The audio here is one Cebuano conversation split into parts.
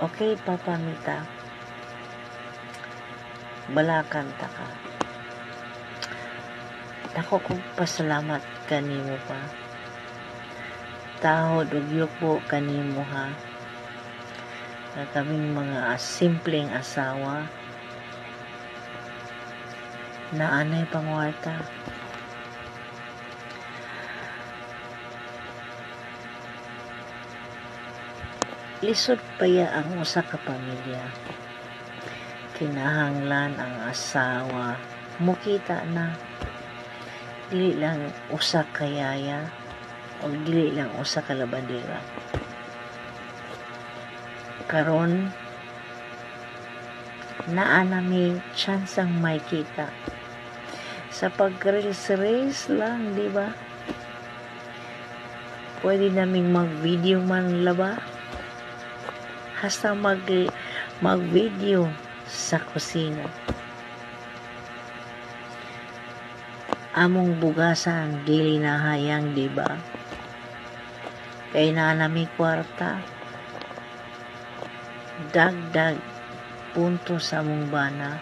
Okay, Papa Mita. Balakan ta ka. Dako kong pasalamat kanimo pa. Tahod ug yuko kanimo ha. Na kaming mga simpleng asawa na anay pangwarta. Lisod paya ang usa ka pamilya. Kinahanglan ang asawa mukita na, dili lang usa ka yaya o dili lang usa ka labadera. Karon naa na mi chance ang may kita sa pag-reels lang, di ba? Pwede naming mag-video man laba. Hasta mag-video sa kusina. Among bugasan dili na hayang, di ba? Kay naa nami kwarta. Dagdag punto sa among bana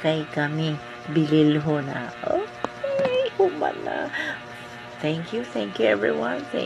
kay kami bililho na. Okay, human na. Thank you everyone. Thank